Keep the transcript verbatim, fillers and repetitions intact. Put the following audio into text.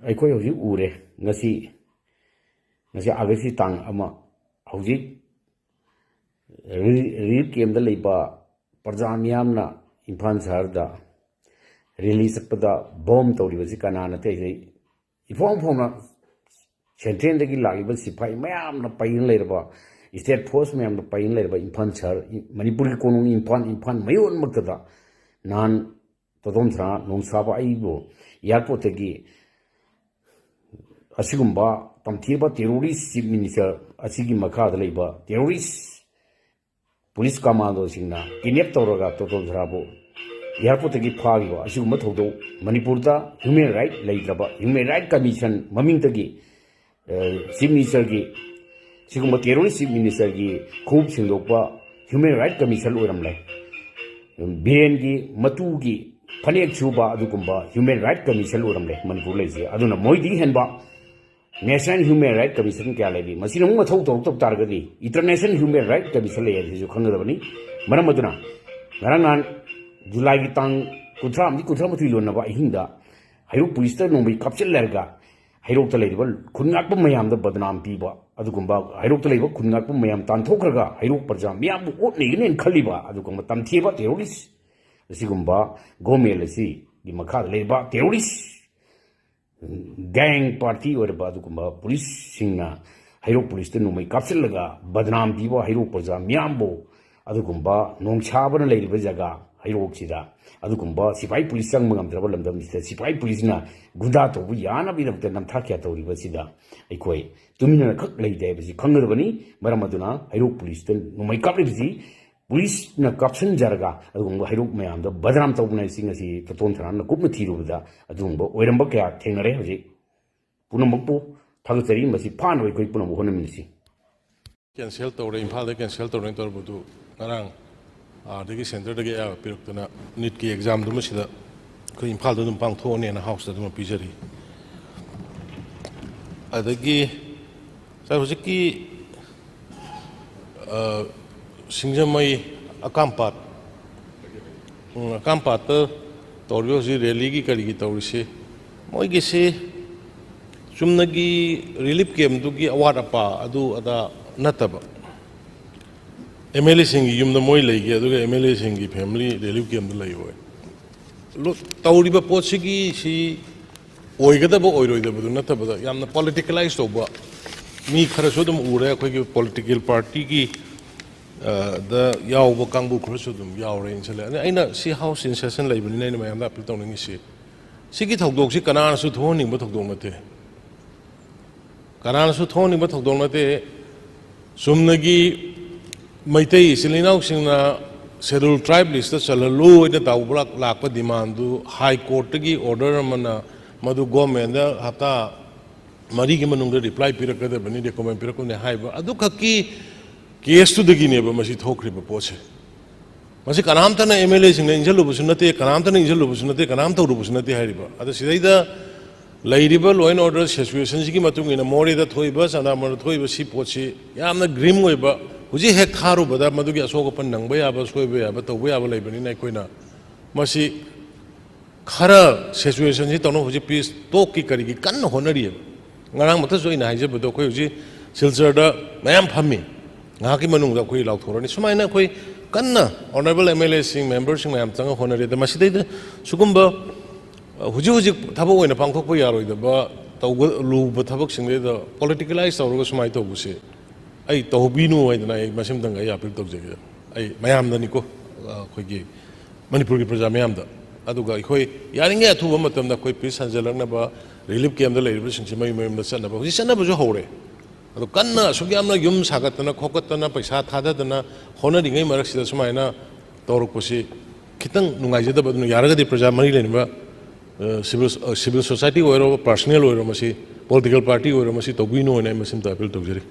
ꯑꯩꯈꯣꯏ ꯍꯧꯖꯤꯛ ꯎꯔꯦ, ꯉꯁꯤ, ꯉꯁꯤ ꯑꯥꯒꯁꯀꯤ ꯇꯥꯡ ꯑꯃ, ꯍꯧꯖꯤꯛ ꯔꯤ-, ꯔꯤꯂꯤꯐ ꯀꯦꯝꯗ ꯂꯩꯕ ꯄ꯭ꯔꯖꯥ ꯃꯤꯌꯥꯝꯅ ꯏꯝꯐꯥꯜ ꯁꯍꯔꯗ ꯔꯦꯂꯤ ꯆꯠꯄꯗ ꯕꯣꯝ ꯇꯧꯔꯤꯕꯁꯤ ꯀꯅꯥꯅ ꯇꯧꯔꯤꯁꯦ? ꯏꯐꯣꯡ ꯐꯣꯡꯅ ꯁꯦꯟꯇ꯭ꯔꯦꯜꯗꯒꯤ ꯂꯥꯛꯂꯤꯕ ꯁꯤꯐꯥꯏ ꯃꯌꯥꯝꯅ ꯄꯩꯅ ꯂꯩꯔꯕ, ꯁ꯭ꯇꯦꯠ ꯐꯣꯔꯁ ꯃꯌꯥꯝꯅ ꯄꯩꯅ ꯂꯩꯔꯕ ꯏꯝꯐꯥꯜ ꯁꯍꯔ, ꯏ-, ꯃꯅꯤꯄꯨꯔꯒꯤ ꯀꯣꯅꯨꯡ ꯏꯝꯐꯥꯜ, ꯏꯝꯐꯥꯜ ꯃꯌꯣꯟꯃꯛꯇꯗ ꯅꯍꯥꯟ ꯇꯣꯗꯣꯝ ꯁꯅꯥ ꯅꯣꯡꯁꯥꯕ ꯑꯩꯕꯨ ꯑꯦꯌꯥꯔꯄꯣꯔꯠꯇꯒꯤ ꯑꯁꯤꯒꯨꯝꯕ ꯇꯝꯊꯤꯔꯕ ꯇꯦꯔꯣꯔꯤꯁ ꯆꯤꯐ ꯃꯤꯅꯤꯁꯇꯔ ꯑꯁꯤꯒꯤ ꯃꯈꯥꯗ ꯂꯩꯕ ꯇꯦꯔꯣꯔꯤꯁ ꯄꯨꯂꯤꯁ ꯀꯃꯥꯟꯗꯣꯁꯤꯡꯅ ꯀꯤꯗꯅꯦꯞ ꯇꯧꯔꯒ ꯇꯣꯇꯣ ꯁꯔꯥꯕꯨ ꯑꯦꯌꯥꯔꯄꯣꯔꯠꯇꯒꯤ ꯐꯥꯈꯤꯕ ꯑꯁꯤꯒꯨꯝꯕ ꯊꯧꯗꯣꯛ, ꯃꯅꯤꯄꯨꯔꯗ ꯍ꯭ꯌꯨꯃꯦꯟ ꯔꯥꯏꯠ ꯂꯩꯇ꯭ꯔꯕ, ꯍ꯭ꯌꯨꯃꯦꯟ ꯔꯥꯏꯠ ꯀꯃꯤꯁꯟ ꯃꯃꯤꯡꯗꯒꯤ, ꯑ, ꯆꯤꯐ ꯃꯤꯅꯤꯁꯇꯔꯒꯤ, ꯁꯤꯒꯨꯝꯕ ꯇꯦꯔꯣꯔꯤꯁ ꯆꯤꯐ ꯃꯤꯅꯤꯁꯇꯔꯒꯤ ꯈꯣꯡꯎꯞ ꯁꯦꯡꯗꯣꯛꯄ ꯍ꯭ꯌꯨꯃꯦꯟ ꯔꯥꯏꯠ ꯀꯃꯤꯁꯟ ꯑꯣꯏꯔꯝꯂꯦ꯫ ꯕꯤꯔꯦꯟꯒꯤ ꯃꯇꯨꯒꯤ ꯐꯅꯦꯛ ꯁꯨꯕ ꯑꯗꯨꯒꯨꯝꯕ ꯍ꯭ꯌꯨꯃꯦꯟ ꯔꯥꯏꯠ ꯀꯃꯤꯁꯟ ꯑꯣꯏꯔꯝꯂꯦ ꯃꯅꯤꯄꯨꯔ ꯂꯩꯔꯤꯁꯦ꯫ ꯑꯗꯨꯅ ꯃꯣꯏꯗꯒꯤ ꯍꯦꯟꯕ ꯅꯦꯁꯅꯦꯜ ꯍ꯭ꯌꯨꯃꯦꯟ ꯔꯥꯏꯠ ꯀꯃꯤꯁꯟ ꯀꯌꯥ ꯂꯩꯔꯤ? ꯃꯁꯤꯅ ꯑꯃꯨꯛ ꯃꯊꯧ ꯇꯧꯔꯛꯇꯕ ꯇꯥꯔꯒꯗꯤ ꯏꯟꯇꯔꯅꯦꯁꯅꯦꯜ ꯍ꯭ꯌꯨꯃꯦꯟ ꯔꯥꯏꯠ ꯀꯃꯤꯁꯟ ꯂꯩ ꯍꯥꯏꯕꯁꯤꯁꯨ ꯈꯪꯒꯗꯕꯅꯤ꯫ ꯃꯔꯝ ꯑꯗꯨꯅ ꯉꯔꯥꯡ ꯅꯍꯥꯟ ꯖꯨꯂꯥꯏꯒꯤ ꯇꯥꯡ ꯀꯨꯟꯊ꯭ꯔꯥ ꯑꯃꯗꯤ ꯀꯨꯟꯊ꯭ꯔꯥ ꯃꯥꯊꯣꯏ ꯂꯣꯟꯅꯕ ꯑꯍꯤꯡꯗ ꯍꯩꯔꯣꯛ ꯄꯨꯂꯤꯁꯇ ꯅꯣꯡꯃꯩ ꯀꯥꯞꯁꯤꯜꯂꯦ ꯍꯥꯏꯔꯒ ꯍꯩꯔꯣꯛꯇ ꯂꯩꯔꯤꯕ ꯈꯨꯟ ꯉꯥꯛꯄ ꯃꯌꯥꯝꯗ ꯕꯗꯅꯥꯝ ꯄꯤꯕ ꯑꯗꯨꯒꯨꯝꯕ, ꯍꯩꯔꯣꯛꯇ ꯂꯩꯕ ꯈꯨꯟ ꯉꯥꯛꯄ ꯃꯌꯥꯝ ꯇꯥꯟꯊꯣꯛꯈ꯭ꯔꯒ ꯍꯩꯔꯣꯛ ꯄ꯭ꯔꯖꯥ ꯃꯤꯌꯥꯝꯕꯨ ꯑꯣꯠ ꯅꯩꯒꯅꯦꯅ ꯈꯜꯂꯤꯕ ꯑꯗꯨꯒꯨꯝꯕ ꯇꯝꯊꯤꯕ ꯇꯦꯔꯣꯔꯤꯁ, ꯑꯁꯤꯒꯨꯝꯕ ꯒꯣꯃꯦꯟ ꯑꯁꯤꯒꯤ ꯃꯈꯥꯗ ꯂꯩꯔꯤꯕ ꯇꯦꯔꯣꯔꯤꯁ ꯒꯦꯡ ꯄꯥꯔꯇꯤ ꯑꯣꯏꯔꯕ ꯑꯗꯨꯒꯨꯝꯕ ꯄꯨꯂꯤꯁꯁꯤꯡꯅ ꯍꯩꯔꯣꯛ ꯄꯨꯂꯤꯁꯇ ꯅꯣꯡꯃꯩ ꯀꯥꯞꯁꯤꯜꯂꯒ ꯕꯗꯅꯥꯝ ꯄꯤꯕ ꯍꯩꯔꯣꯛ ꯄ꯭ꯔꯖꯥ ꯃꯤꯌꯥꯝꯕꯨ, ꯑꯗꯨꯒꯨꯝꯕ ꯅꯣꯡꯁꯥꯕꯅ ꯂꯩꯔꯤꯕ ꯖꯒꯥ ꯍꯩꯔꯣꯛꯁꯤꯗ ꯑꯗꯨꯒꯨꯝꯕ ꯁꯤꯐꯥꯏ ꯄꯨꯂꯤꯁ ꯆꯪꯕ ꯉꯝꯗ꯭ꯔꯕ ꯂꯝꯗꯝꯁꯤꯗ ꯁꯤꯐꯥꯏ ꯄꯨꯂꯤꯁꯅ ꯒꯨꯟꯗꯥ ꯇꯧꯕ ꯌꯥꯅꯕꯒꯤꯗꯃꯛꯇ ꯅꯝꯊꯥꯛ ꯀꯌꯥ ꯇꯧꯔꯤꯕꯁꯤꯗ ꯑꯩꯈꯣꯏ ꯇꯨꯃꯤꯟꯅꯈꯛ ꯂꯩꯇꯦ ꯍꯥꯏꯕꯁꯤ ꯈꯪꯒꯗꯕꯅꯤ꯫ ꯃꯔꯝ ꯑꯗꯨꯅ ꯍꯩꯔꯣꯛ ꯄꯨꯂꯤꯁꯇ ꯅꯣꯡꯃꯩ ꯀꯥꯞꯂꯤꯕꯁꯤ ꯄꯨꯂꯤꯁꯅ ꯀꯥꯞꯁꯤꯟꯖꯔꯒ ꯑꯗꯨꯒꯨꯝꯕ ꯍꯩꯔꯣꯛ ꯃꯌꯥꯝꯗ ꯕꯗꯅꯥꯝ ꯇꯧꯕꯅ ꯍꯥꯏꯁꯤ ꯉꯁꯤ ꯇꯣꯇꯣꯟ ꯊꯔꯥꯅ ꯀꯨꯞꯅ ꯊꯤꯔꯨꯕꯗ ꯑꯗꯨꯒꯨꯝꯕ ꯑꯣꯏꯔꯝꯕ ꯀꯌꯥ ꯊꯦꯡꯅꯔꯦ꯫ ꯍꯧꯖꯤꯛ ꯄꯨꯝꯅꯃꯛꯄꯨ ꯊꯥꯒꯠꯆꯔꯤ꯫ ꯃꯁꯤ ꯐꯥꯅꯕ ꯑꯩꯈꯣꯏ ꯄꯨꯝꯅꯃꯛ ꯍꯣꯠꯅꯃꯤꯟꯅꯁꯤ꯫ ꯀꯦꯟꯁꯦꯜ ꯇꯧꯔꯦ, ꯏꯝꯐꯥꯜꯗ ꯀꯦꯟꯁꯦꯜ ꯇꯧꯔꯦꯅ ꯇꯧꯔꯝꯕꯗꯨ ꯉꯔꯥꯡ ꯑꯥꯗꯒꯤ ꯁꯦꯟꯇꯔꯗꯒꯤ ꯑꯌꯥꯕ ꯄꯤꯔꯛꯇꯅ ꯅꯤꯠꯀꯤ ꯑꯦꯛꯖꯥꯝꯗꯨꯃ ꯁꯤꯗ ꯑꯩꯈꯣꯏ ꯏꯝꯐꯥꯜꯗ ꯑꯗꯨꯝ ꯄꯥꯡꯊꯣꯛꯑꯅꯦꯅ ꯍꯥꯎꯁꯇ ꯑꯗꯨꯃ ꯄꯤꯖꯔꯤ꯫ ꯑꯗꯒꯤ ꯁꯥꯔ, ꯍꯧꯖꯤꯛꯀꯤ, ꯑ, ꯁꯤꯡꯖꯃꯩ ꯑꯀꯥꯝꯄꯥꯠ, ꯎꯝ, ꯑꯀꯥꯝꯄꯥꯠꯇ ꯇꯧꯔꯤꯕ ꯍꯧꯖꯤꯛ ꯔꯦꯂꯤꯒꯤ ꯀꯔꯤꯒꯤ ꯇꯧꯔꯤꯁꯤ, ꯃꯣꯏꯒꯤꯁꯤ ꯆꯨꯝꯅꯒꯤ ꯔꯤꯂꯤꯐ ꯀꯦꯝꯗꯨꯒꯤ ꯑꯋꯥꯠ ꯑꯄꯥ ꯑꯗꯨ ꯑꯗꯥ ꯅꯠꯇꯕ, ꯑꯦꯝ ꯑꯦꯜ ꯑꯦꯁꯤꯡꯒꯤ ꯌꯨꯝꯗ ꯃꯣꯏ ꯂꯩꯒꯦ, ꯑꯗꯨꯒ ꯑꯦꯝ ꯑꯦꯜ ꯑꯦꯁꯤꯡꯒꯤ ꯐꯦꯃꯤꯂꯤ ꯔꯤꯂꯤꯐ ꯀꯦꯝꯗ ꯂꯩꯕ ꯑꯣꯏ꯫ ꯂꯣ-, ꯇꯧꯔꯤꯕ ꯄꯣꯠꯁꯤꯒꯤ ꯁꯤ ꯑꯣꯏꯒꯗꯕ ꯑꯣꯏꯔꯣꯏꯗꯕꯗꯨ ꯅꯠꯇꯕꯗ, ꯌꯥꯝꯅ ꯄꯣꯂꯤꯇꯤꯀꯦꯂꯥꯏꯁ ꯇꯧꯕ ꯃꯤ ꯈꯔꯁꯨ ꯑꯗꯨꯝ ꯎꯔꯦ꯫ ꯑꯩꯈꯣꯏꯒꯤ ꯄꯣꯂꯤꯇꯤꯀꯦꯜ ꯄꯥꯔꯇꯤꯒꯤ, ꯑ, ꯗ ꯌꯥꯎꯕ ꯀꯥꯡꯕꯨ ꯈꯔꯁꯨ ꯑꯗꯨꯝ ꯌꯥꯎꯔꯦ ꯏꯟꯁꯤꯜꯂꯦ꯫ ꯑꯗ ꯑꯩꯅ ꯁꯤ ꯍꯥꯎꯁ ꯏꯟ ꯁꯦꯁꯟ ꯂꯩꯕꯅꯤꯅ ꯑꯩꯅ ꯃꯌꯥꯝꯗ ꯑꯄꯤꯜ ꯇꯧꯅꯤꯡꯉꯤꯁꯤ, ꯁꯤꯒꯤ ꯊꯧꯗꯣꯛꯁꯤ ꯀꯅꯥꯅꯁꯨ ꯊꯣꯛꯍꯟꯅꯤꯡꯕ ꯊꯧꯗꯣꯛ ꯅꯠꯇꯦ꯫ ꯀꯅꯥꯅꯁꯨ ꯊꯣꯛꯍꯟꯅꯤꯡꯕ ꯊꯧꯗꯣꯛ ꯅꯠꯇꯦ꯫ ꯆꯨꯝꯅꯒꯤ ꯃꯩꯇꯩ ꯏꯆꯤꯜ ꯏꯅꯥꯎꯁꯤꯡꯅ ꯁꯦꯗꯨꯜ ꯇ꯭ꯔꯥꯏꯕ ꯂꯤꯁꯇ ꯆꯜꯍꯜꯂꯨ ꯍꯥꯏꯅ ꯇꯧꯕ ꯂꯥꯛ-, ꯂꯥꯛꯄ ꯗꯤꯃꯥꯟꯗꯨ ꯍꯥꯏ ꯀꯣꯔꯠꯇꯒꯤ ꯑꯣꯔꯗꯔ ꯑꯃꯅ ꯃꯗꯨ ꯒꯣꯔꯃꯦꯟꯗ ꯍꯞꯇꯥ ꯃꯔꯤꯒꯤ ꯃꯅꯨꯡꯗ ꯔꯤꯄ꯭ꯂꯥꯏ ꯄꯤꯔꯛꯀꯗꯕꯅꯤ, ꯗꯣꯀꯨꯃꯦꯟ ꯄꯤꯔꯛꯀꯗꯕꯅꯤ ꯍꯥꯏꯕ ꯑꯗꯨꯈꯛꯀꯤ ꯀꯦꯁꯇꯨꯗꯒꯤꯅꯦꯕ ꯃꯁꯤ ꯊꯣꯛꯈ꯭ꯔꯤꯕ ꯄꯣꯠꯁꯦ꯫ ꯃꯁꯤ ꯀꯅꯥꯝꯇꯅ ꯑꯦꯝ ꯑꯦꯜ ꯑꯦꯁꯤꯡꯅ ꯏꯟꯁꯤꯜꯂꯨꯕꯁꯨ ꯅꯠꯇꯦ, ꯀꯅꯥꯝꯇꯅ ꯏꯟꯁꯤꯜꯂꯨꯕꯁꯨ ꯅꯠꯇꯦ, ꯀꯅꯥꯝ ꯇꯧꯔꯨꯕꯁꯨ ꯅꯠꯇꯦ ꯍꯥꯏꯔꯤꯕ꯫ ꯑꯗ ꯁꯤꯗꯩꯗ ꯂꯩꯔꯤꯕ law and order ꯁꯤꯆꯨꯋꯦꯁꯟꯁꯤꯒꯤ ꯃꯇꯨꯡ ꯏꯟꯅ ꯃꯣꯔꯦꯗ ꯊꯣꯛꯏꯕ, ꯆꯟꯗ꯭ꯔꯃꯅꯥꯗ ꯊꯣꯛꯏꯕ ꯁꯤ ꯄꯣꯠꯁꯤ ꯌꯥꯝꯅ ꯒ꯭ꯔꯤꯝ ꯑꯣꯏꯕ, ꯍꯧꯖꯤꯛ ꯍꯦꯛ ꯊꯥꯔꯨꯕꯗ ꯃꯗꯨꯒꯤ ꯑꯁꯣꯛ ꯑꯄꯟ ꯅꯪꯕ ꯌꯥꯕ, ꯁꯣꯏꯕ ꯌꯥꯕ, ꯇꯧꯕ ꯌꯥꯕ ꯂꯩꯕꯅꯤꯅ ꯑꯩꯈꯣꯏꯅ ꯃꯁꯤ ꯈꯔ ꯁꯤꯆꯨꯋꯦꯁꯟꯁꯤ ꯇꯧꯅꯕ ꯍꯧꯖꯤꯛ ꯄꯤꯁ ꯇꯣꯛꯀꯤ ꯀꯔꯤꯒꯤ ꯀꯟꯅ ꯍꯣꯠꯅꯔꯤꯑꯕ꯫ ꯉꯔꯥꯡ ꯃꯊꯛꯁꯨ ꯑꯩꯅ ꯍꯥꯏꯖꯕꯗꯣ, ꯑꯩꯈꯣꯏ ꯍꯧꯖꯤꯛ ꯁꯤꯜꯆꯔꯗ ꯃꯌꯥꯝ ꯐꯝꯃꯤ, ꯉꯥꯏꯍꯥꯛꯀꯤ ꯃꯅꯨꯡꯗ ꯑꯩꯈꯣꯏ ꯂꯥꯎꯊꯣꯔꯛꯑꯅꯤ꯫ ꯁꯨꯃꯥꯏꯅ ꯑꯩꯈꯣꯏ ꯀꯟꯅ ꯑꯣꯅꯔꯦꯕꯜ ꯑꯦꯝ ꯑꯦꯜ ꯑꯦꯁꯤꯡ, ꯃꯦꯝꯕꯔꯁꯤꯡ ꯃꯌꯥꯝ ꯆꯪꯉ ꯍꯣꯠꯅꯔꯤ꯫ ꯑꯗ ꯃꯁꯤꯗꯩꯗ ꯁꯤꯒꯨꯝꯕ, ꯑ, ꯍꯧꯖꯤꯛ ꯍꯧꯖꯤꯛ ꯊꯕꯛ ꯑꯣꯏꯅ ꯄꯥꯡꯊꯣꯛꯄ ꯌꯥꯔꯣꯏꯗꯕ, ꯇꯧꯕ ꯂꯨꯕ ꯊꯕꯛꯁꯤꯡꯗꯩꯗ ꯄꯣꯂꯤꯇꯤꯀꯦꯂꯥꯏꯁ ꯇꯧꯔꯒ ꯁꯨꯃꯥꯏꯅ ꯇꯧꯕꯁꯦ ꯑꯩ ꯇꯧꯕꯤꯅꯨ ꯍꯥꯏꯗꯅ ꯑꯩ ꯃꯁꯤꯃꯇꯪꯒ ꯑꯩ ꯑꯄꯤꯜ ꯇꯧꯖꯒꯦ꯫ ꯑꯩ ꯃꯌꯥꯝꯗꯅꯤꯀꯣ, ꯑ, ꯑꯩꯈꯣꯏꯒꯤ ꯃꯅꯤꯄꯨꯔꯒꯤ ꯄ꯭ꯔꯖꯥ ꯃꯌꯥꯝꯗ꯫ ꯑꯗꯨꯒ ꯑꯩꯈꯣꯏ ꯌꯥꯔꯤꯉꯩ ꯑꯊꯨꯕ ꯃꯇꯝꯗ ꯑꯩꯈꯣꯏ ꯄꯤꯁ ꯍꯟꯖꯜꯂꯛꯅꯕ, ꯔꯤꯂꯤꯐ ꯀꯦꯝꯗ ꯂꯩꯔꯤꯕꯁꯤꯡꯁꯤ ꯃꯌꯨꯝ ꯃꯌꯨꯝꯗ ꯆꯠꯅꯕ, ꯍꯧꯖꯤꯛ ꯆꯠꯅꯕꯁꯨ ꯍꯧꯔꯦ꯫ ꯑꯗꯣ ꯀꯟꯅ ꯑꯁꯨꯛ ꯌꯥꯝꯅ ꯌꯨꯝ ꯁꯥꯒꯠꯇꯅ ꯈꯣꯀꯠꯇꯅ ꯄꯩꯁꯥ ꯊꯥꯗꯗꯅ ꯍꯣꯠꯅꯔꯤꯉꯩ ꯃꯔꯛꯁꯤꯗ ꯁꯨꯃꯥꯏꯅ ꯇꯧꯔꯛꯄꯁꯤ ꯈꯤꯇꯪ ꯅꯨꯡꯉꯥꯏꯖꯗꯕ꯫ ꯑꯗꯨꯅ ꯌꯥꯔꯒꯗꯤ ꯄ꯭ꯔꯖꯥ ꯃꯔꯤ ꯂꯩꯅꯕ, ꯑ, ꯁꯤꯚꯤꯜ, ꯑ, ꯁꯤꯚꯤꯜ ꯁꯣꯁꯥꯏꯇꯤ ꯑꯣꯏꯔꯣ, ꯄꯥꯔꯁꯣꯅꯦꯜ ꯑꯣꯏꯔꯣ, ꯃꯁꯤ ꯄꯣꯂꯤꯇꯤꯀꯦꯜ ꯄꯥꯔꯇꯤ ꯑꯣꯏꯔꯣ, ꯃꯁꯤ ꯇꯧꯕꯤꯅꯨ ꯍꯥꯏꯅ ꯑꯩ ꯃꯁꯤꯃꯇ ꯑꯄꯤꯜ ꯇꯧꯖꯔꯤ꯫